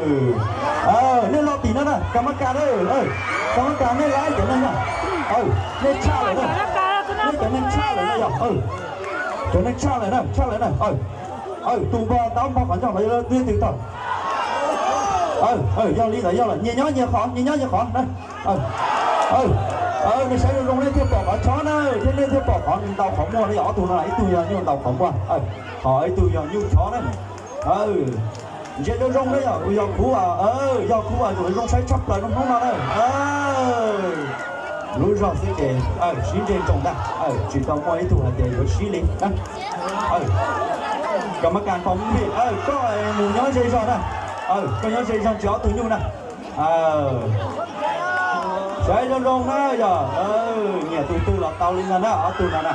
Nej los tim no na, ka ma kas na, ka ma kas nej laib cov neeg na. Nej tshaj lawm na, nej cov neeg tshaj lawm na yog. Cov neeg tshaj lawm na, tshaj lawm na. Tus npog tau npog qhov ncauj los yog leej twg tau? Yog li ntawd yog lawm, nyias nyob nyias qhov, nyias nyob nyias qhov na. Nej saib zoo zoo nej thiaj pom qhov chob na, thiab nej thiaj pom qhov ntaus qhov muag na yog. Ob tug no ib tug yog nyuj ntaus qhov muag, ho ib tug yog nyuj chob na. Ntsia zoo zoo na yog, yog kuv, yog kuv tus zoo saib tshaj plaws hnub no na. Lub zog xwb ces sib ntseg ntsoov ntag, tsis tau muaj ib tug hais tias yuav sib li. Ka ma kas nkaus, koj mus nyob ze zog na, koj nyob ze zog ntsia ob tug nyuj na. Saib zoo zoo na yog, nyiam tus twg los tau li ntag na, ob tug no na.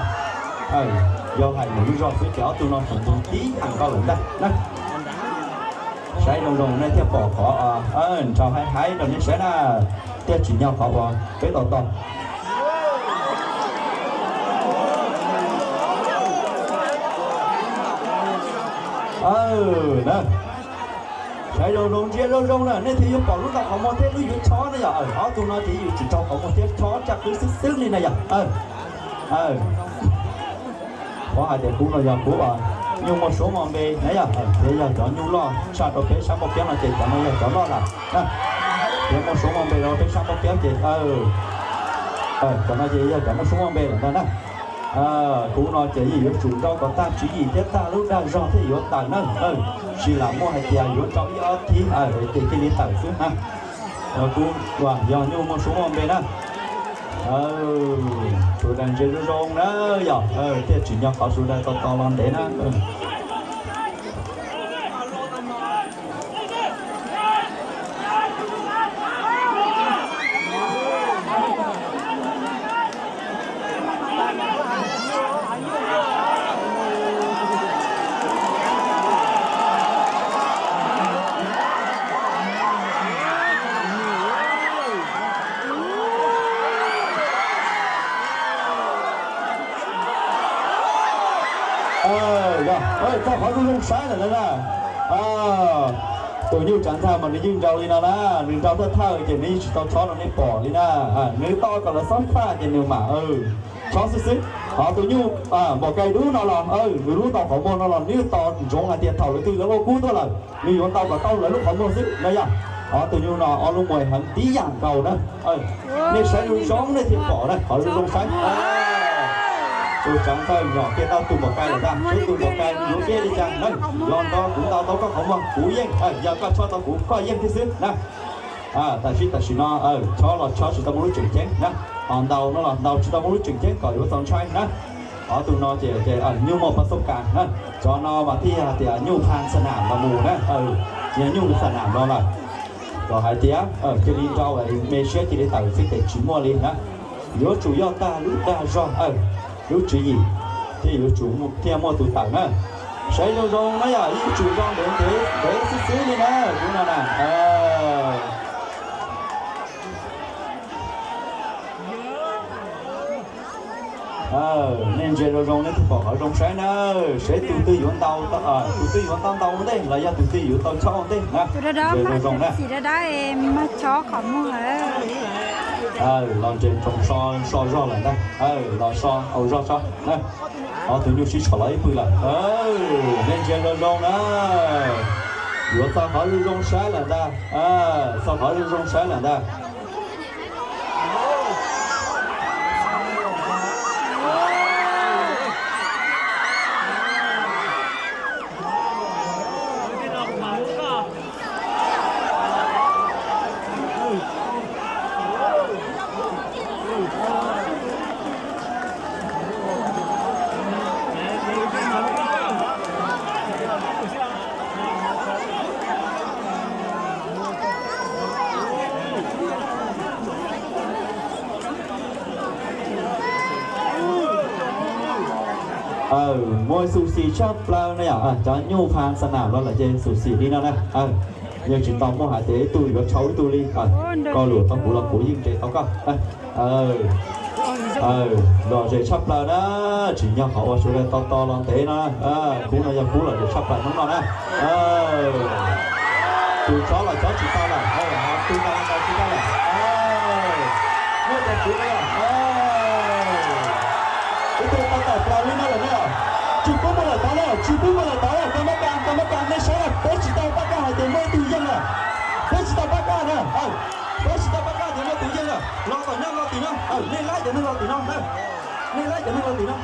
Yog hais mus lub zog xwb ces ob tug no tseem tus tib yam nkaus lawm ntag na. Saib zoo zoo nej thiaj pom qhov nrhau haib haib rau nej saib na, thiaj tsim nyog qhov uas peb tau tau. Saib zoo zoo ntsia zoo zoo na nej thiaj yuav pom lub ntaus qhov muag thiab lub yuav chob na yog. Ob tug no ces yus tsis rau qhov muag thiab chob tshaj qwb xwb xwb li na yog. Qhov hais tias kuv no yog kuv nyuj muaj suab muaj npe na yog, thiab yog cov nyuj loj tshaj rau peb sab npauj kiab no ces cov no yog cov loj lawm na, thiab muaj suab muaj npe rau peb sab npauj kiab ces cov no ces yog cov muaj suab muaj npe lawm ntag na. Kuv no ces yeej yuav tsum nrau kom tag tswv yim thiab tag lub dag zog thiaj yuav tawm na, tsis lam muaj hais tias yuav nrau ib ob thib ces cia li tawm xwb na. Kuv yog nyuj muaj suab muaj npe na. Sawv daws ntsia zoo zoo na yog, thiaj tsim nyog qhov sawv daws tos tos los ntev na. Txog qhov zoo zoo saib lawm ntag na. Tus nyuj tsav ntxag mas nws yeej nrau li no na, nws nrau thawj thawj ces nws yeej tsis tau chob rau nej pom li na. Nws tau kom lawv xob faj ces nws mam chob xwb xwb. Ho tus nyuj npaum kais dub no los nws lub ntaus qhov muag no los nws yeej tos ntsoov hais tias thaum lawv twg lawv ua kub tuaj lawm nws yuav ntaus kom tau lawv lub qhov muag xwb na yog. Ho tus nyuj no ob lub muag heev tib yam nkaus na. Nej saib zoo zoo nej thiaj pom na, qhov zoo zoo saib. Tus tsav ntxawg nyom kiag tau tus npaum kais lawm ntag, seb tus npaum kais yuav kiag li cas na. Los nrog kuv ntaus tau koj qhov muag kuv yeej, yog koj chob tau kuv koj yeej thiab xwb na. Tam sim tam sim no chob los chob tsis tau muaj lub tseem ceeb na, ho ntaus no los ntaus tsis tau muaj lub tseem ceeb kom yuav txaus ntshai na. Qhov tus no ces nyuj muaj pas xub kas na, cov no mas thiaj hais tias nyuj pha xa nam los mus na, yog nyuj xa nam no lawm. Los hais tias cia li nrau me siab cia li tawm xwb ces tsis muaj li na. Yuav tsum yog tag lub dag zog, lub tswv yim thiaj yuav tsum thiaj muaj tus tawm na. Saib zoo zoo na yog, yuav tsum zoo ntev ntev xwb xwb li na, kuv no na. Nej ntsia zoo zoo nej thiaj pom qhov zoo saib na. Seb tus twg yuav ntaus, tus twg yuav tau ntaus ua ntej los yog tus twg yuav tau chob ua ntej na. Ntsia zoo zoo na. Los ntsia ntsoov so, so zog lawm ntag. Los so, au zog so. Ob tug nyuj sib tshuam los ib pwg lawm. Nej ntsia zoo zoo na. Yuav txog qhov zoo zoo saib lawm ntag. Txog qhov zoo zoo saib lawm ntag. Muaj xyuam xim tshaj plaws na yom, cov nyuj pha xa nam los lawm ces xyuam xim li no na. Yeej tsis tau muaj hais tias ib tug yuav tshau ib tug li. Koj luam tau kuv los kuv yeej nres tau koj. Lom zem tshaj plaws na, tsim nyog qhov uas sawv daws tos tos los ntev no. Kub no yog kub lom zem tshaj plaws hnub no na. Tus tsov los tsov tsis tau lawm, tus nkaus los nkaus tsis tau lawm. Muaj cov tswv no, ib tug tau tawm plaws li no lawm na. Tsis pub mus lawm tod na, tsis pub mus lawm tod, tau mab kas, tau mab kas, nej saib na, peb tsis tau pab kaj hais tias muaj ib tug yeej na. Peb tsis tau pab kaj na, peb tsis tau pab kaj tias muaj tus yeej na. Los tom nyob los tim no, nej laib cov neeg los tim no, nej laib cov neeg los tim no.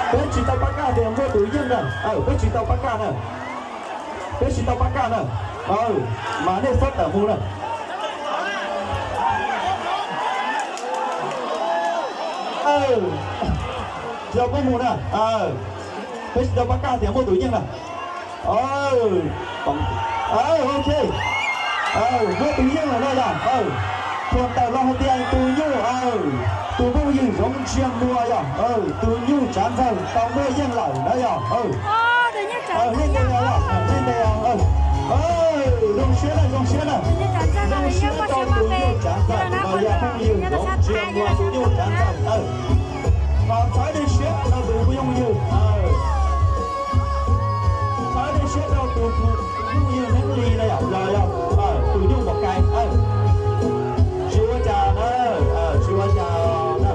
Peb tsis tau pab kaj tias muaj tus yeej na, peb tsis tau pab kaj na. Peb tsis tau pab kaj na, mas nej txhob tawm mus na. Tsis tau pab mus na, peb tsis tau pab kaj tias muaj tus yeej na. Ok, muaj tus yeej lawm na yog. Thaum tawm los hais tias tus nyuj, tus phooj ywg Zoov Ntsiag Muas yog, tus nyuj Tsav Ntxawg tau muaj yeej lawm na yog. Zoo siab na, zoo siab na. Zoo siab rau tus nyuj Tsav Ntxawg los yog phooj ywg Zoov Ntsiag Muas tus nyuj Tsav Ntxawg. Ho txhawb dej siab rau tus phooj ywg, txhawb dej siab rau tus phooj ywg Neeb Lis na yom, los yog tus nyuj Npom Kais. Tsis ua cas na, tsis ua cas na.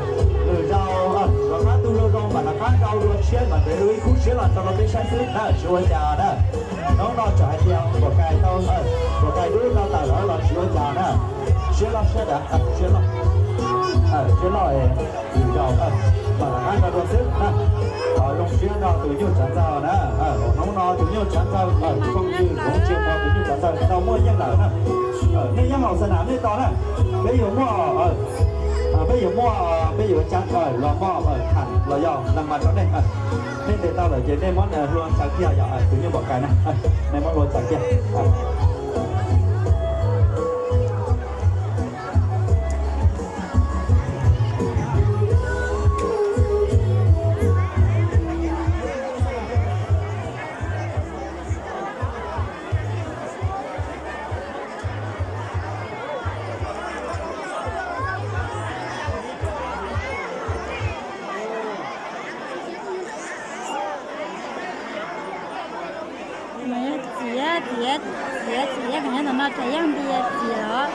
Lwm zaus rov qab tu zoo zoo mam rov qab rau dua tshiab mas ntev ib khub siab los tso rau peb saib xwb na, tsis ua cas na. Hnub no txawm hais tias Npom Kais tau, Npom Kais dub tau tawm lawm los tsis ua cas na. Siab loj siab dav, siab loj, siab loj es lwm zaus mam rov qab rau dua xwb na. Thov zoo siab rau tus nyuj Tsav Ntxawg na. Hnub no tus nyuj Tsav Ntxawg, tus phooj ywg Zoov Ntsiag Muas tus nyuj Tsav Ntxawg tau muaj yeej lawm na. Nej nyob hauv xab nam nej tos na. Peb yuav muaj, peb yuav muaj, peb yuav cab los moj tham los yog leej mas rau nej. Nej ntes tau lawm ces nej muab hlua ntsaws kiag yom, tus nyuj Npom Kais na. Nej muab hlua ntsaws kiag. Txiv, txiv, txiv, txiv, txiv, no no tsav yeej nti txiv os.